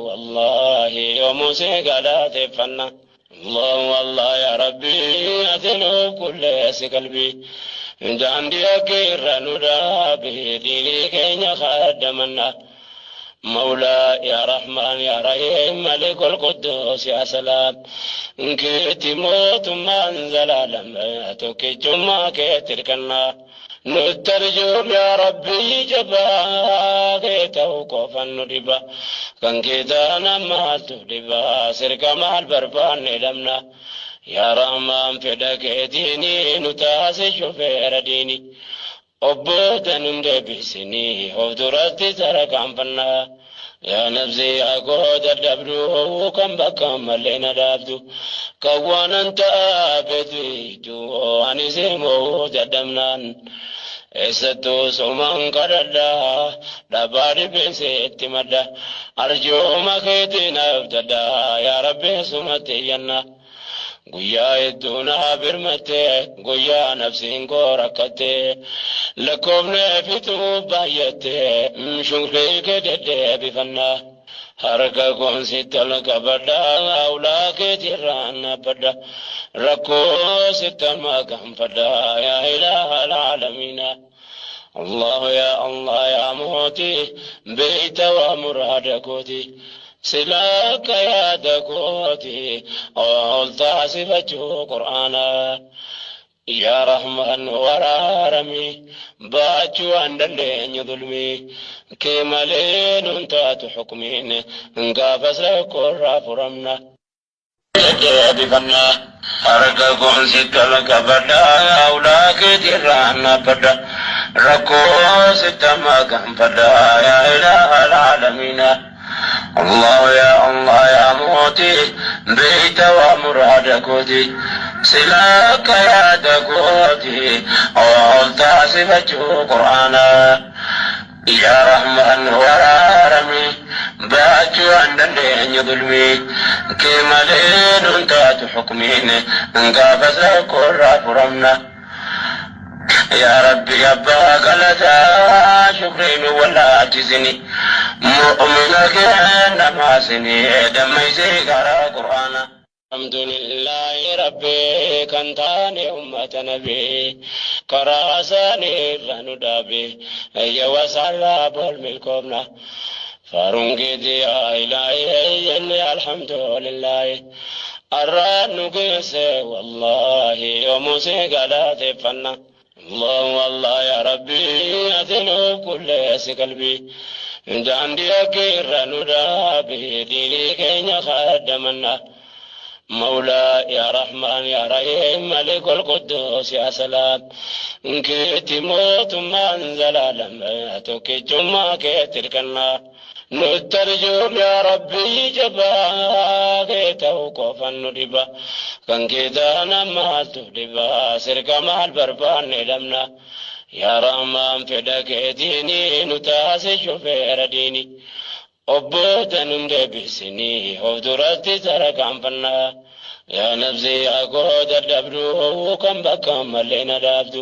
Wallaahi yoomuu si galateeffanna. Allahu Allah yaa Rabbi ati nuuf qulleessi qalbii. Daandii akka irra nu dhaabi diinii keenya kaaddamanna. Mawlaa yaa Rahmaan yaa Rahiim Malikul Quddus yaa Salaam. Keetti mootummaan zalaalam tokkichummaa keetti hirkannaa. Nutti arjoom yaa Rabbii jabaa kee ta'u qofan nu dhiba. Kan kee taanaan maaltu dhiba sirka maal barbaanne dhabna. Yaa Rahmaan fedha keetiini nu taasi shufeera diini. Obboota nun deebisini of duratti tarkaanfannaa. Yaa nafsi yaa koo dadhabdu kan bakka malee na dhaabdu. Kan waanan ta'aa beektu ani si moo dadhabnaan. Eessattuu sumaan kadhadha dhabaa dhibbeesseetti madda. Arjooma keetiin abdadha yaa Rabbi sumatti iyyanna. Guyyaa hedduu naa birmatte guyyaa nafsiin koo rakkatte lakkoofne fixuu baay'atte shukrii kee deddeebifanna. Harka koon sitti ol qabadha ulaa keetirraan dhaabbadha rakkoo sitti amma gaanfadha yaa ilaaha alaalamiina. الله يا الله يا موتي بيت ومراد كوتي سلاك يا دكوتي قلت صفته قرآنا يا رحمن ورارمي باچو اندلين ظلمي كمالين انتات حكمين انقافز لكل فرمنا. Deebifanna harka koon sitti ol qabadha ulaa keetirraan dhaabbadha rakkoo sitti amma gaanfadha yaa ilaaha alaalamiina. الله يا الله يا موتي بيت ومراد كوتي سلاك يا دكوتي قلت صفته قرآنا يا رحمن ورارمي باچو اندلين ظلمي كمالين انتات حكمين انقافز كل فرمنا. يا ربي أبا غلطا شكرين ولا تزني مؤمنك ما سني دمي زيغرا قرآنا. الحمد لله ربي كان تاني أمة نبي كراساني رنودابي يا وسعلا بالملكوبنا فارونجي يا إلهي الحمد لله الران قيس والله يوم سيقالات فنا. الله الله يا ربي أتنو كل قلبي daandii akka irra nu dhaabe diinii keenya kaaddamanna. مولا يا رحمن يا رحيم ملك القدوس يا سلام كيتي موت من زلالم توكي كيتركنا نترجم يا ربي جبا كيتو ندبا كان كيتانا ما تدبا سرك مال بربان لمنا يا رحمن فدك ديني نتاسي شفير ديني Obboota nun deebisinii of duratti tarkaanfannaa. Yaa nafsi yaa koo dadhabdu kan bakka malee na dhaabdu.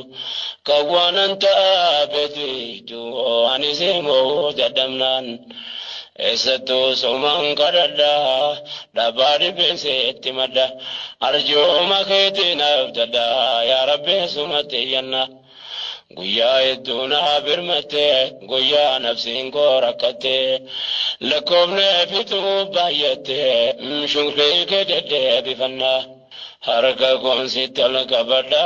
Kan waanan ta'aa beektu ani simoo dadhabnaan. Eessattuu sumaan kadhadhaa dhabaa dhibbeesseetti madda. Arjooma keetiin abdadhaa yaa Rabbi sumatti iyyanna. Guyyaa hedduu naa birmatte guyyaa nafsiin koo rakkatte lakkoofne fixuu baay'atte shukrii kee deddeebifanna. Harka koon sitti ol qabadha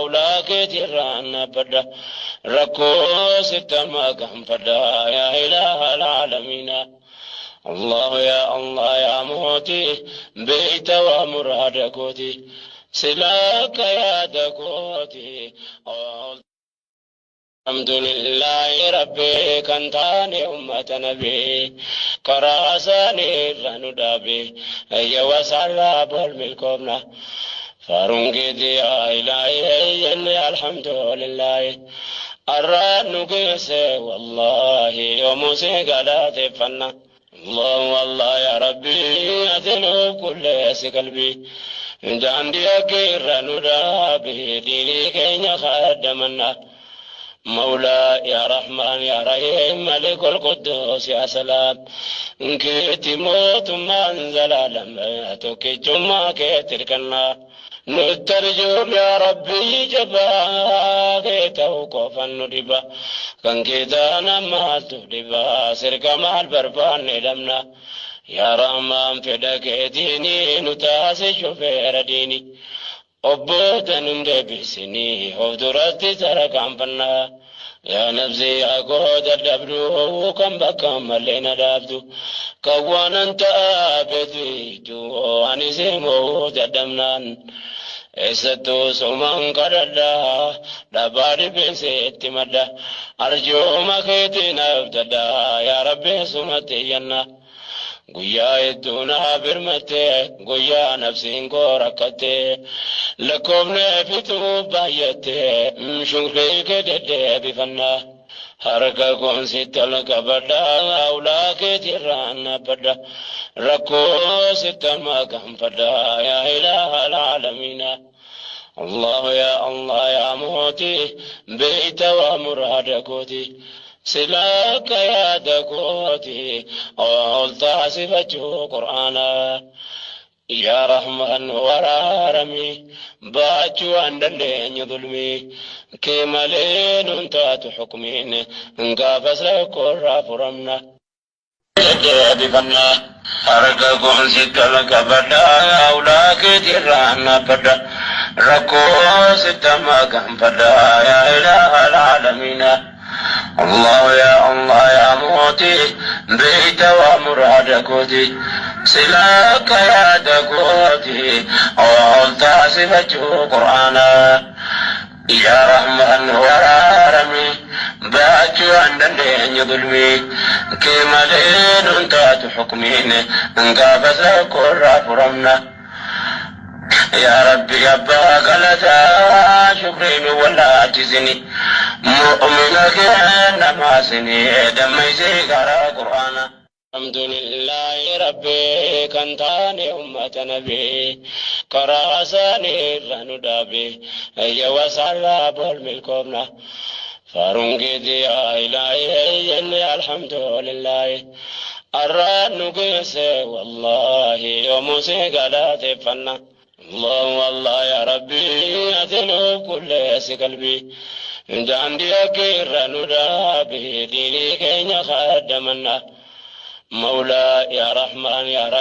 ulaa keetirraan dhaabbadha rakkoo sitti amma gaanfadha yaa ilaaha alaalamiina. الله يا الله يا موتي بيت ومراد كوتي سلاك يا دكوتي. الحمد لله ربي كان تاني أمة نبي كراساني رنودابي يا وسعلا بالملكوبنا فارونجي يا إلهي الحمد لله الران قيس والله يوم سيقالات فنا. الله الله يا ربي أتنو كل قلبي daandii akka irra nu dhaabe diinii keenya kaaddamanna. مولا يا رحمن يا رحيم ملك القدوس يا سلام كيتي موت من زلالم توكي جمع كيتركنا نترجم يا ربي جبا كيتوقف الندبا كان كيتانا ما تدبا سرك مع البربان لمنا يا رحمن فدك ديني نتاسي شفير ديني Obboota nun deebisinii of duratti tarkaanfannaa. Yaa nafsi yaa koo dadhabduu kan bakka malee na dhaabdu. Kan waanan ta'aa beektu ani simoo dadhabnaan. Eessattuu sumaan kadhadhaa dhabaa dhibbeesseetti madda. Arjooma keetiin abdadhaa yaa Rabbi sumatti yenna. Guyyaa hedduu naa birmattee guyyaa nafsiin koo rakkattee lakkoofne fituu baay'attee shukrii kee deddeebifannaa. Harka koon sitti ol qabadhaa ulaa keetirraan dhaabbadha rakkoo sitti amma gaanfadhaa yaa ilaaha alaalamiina. الله يا الله يا موتي بيت ومراد كوتي سلاك يا دكوتي قلت صفته قرآنا يا رحمن ورارمي باچو عندن ظلمي كمالين انتات حكمين انقافز لكل فرمنا deebifannaa harka koon sitti ol qabadhaa ulaa keetirraan dhaabbadha rakkoo sitti amma gaanfadhaa yaa ilaaha alaalamiina. الله يا الله يا موتي بيت ومراد كوتي سلاك يا دكوتي قلت صفته قرآنا يا رحمن ورارمي باچو عندن ظلمي كمالين انتات حكمين انقافز كل فرمنا يا ربي أبا غلطا شكرين ولا تزني مؤمنك ما سني دمي زيغرا قرآنا الحمد لله ربي كنتاني أمة نبي كراساني رندابي يا وسعلا بالملكوبنا فارنجي يا إلهي الحمد لله الرانقس والله يوم سيقالات فنا الله والله يا ربي أتلو كل قلبي عندي أكير ندابي ديني كين خدمنا مولا يا رحمن يا رحيم.